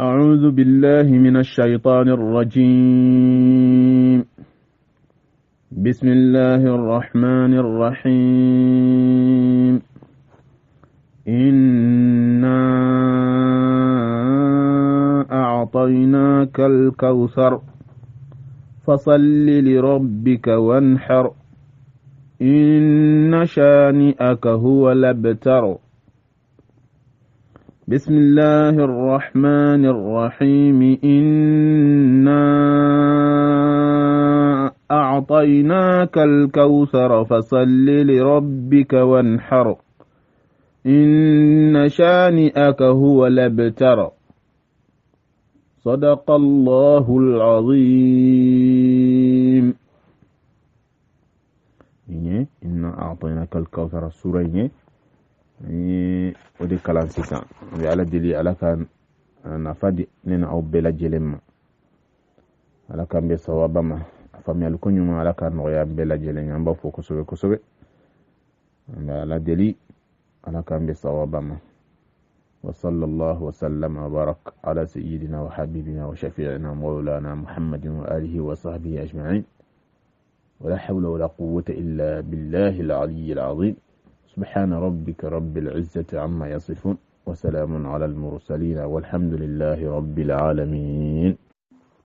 أعوذ بالله من الشيطان الرجيم. بسم الله الرحمن الرحيم. إنا أعطيناك الكوثر فصل لربك وانحر إن شانئك هو الأبتر. بسم الله الرحمن الرحيم. إنا أعطيناك الكوثر فصل لربك وانحر إن شانئك هو الأبتر. صدق الله العظيم. إنا أعطيناك الكوثر السورة o de kalan sisan. An bɛ Ala deli, Ala ka nafa di ne na aw bɛɛ lajɛlen ma. Ala k'an bɛ sawaba ma. A faamuyali ko ɲuman, Ala ka nɔgɔya bɛɛ lajɛlen. An b'a fɔ kosɛbɛ kosɛbɛ. An bɛ Ala deli, Ala k'an bɛ sawaba ma. وصلى الله وسلم وبارك على سيدنا وحبيبنا وشفيعنا مولانا محمد وآله وصحبه أجمعين، ولا حول ولا قوة إلا بالله العلي العظيم. سبحان ربك رب العزة عما يصفون، وسلام على المرسلين، والحمد لله رب العالمين.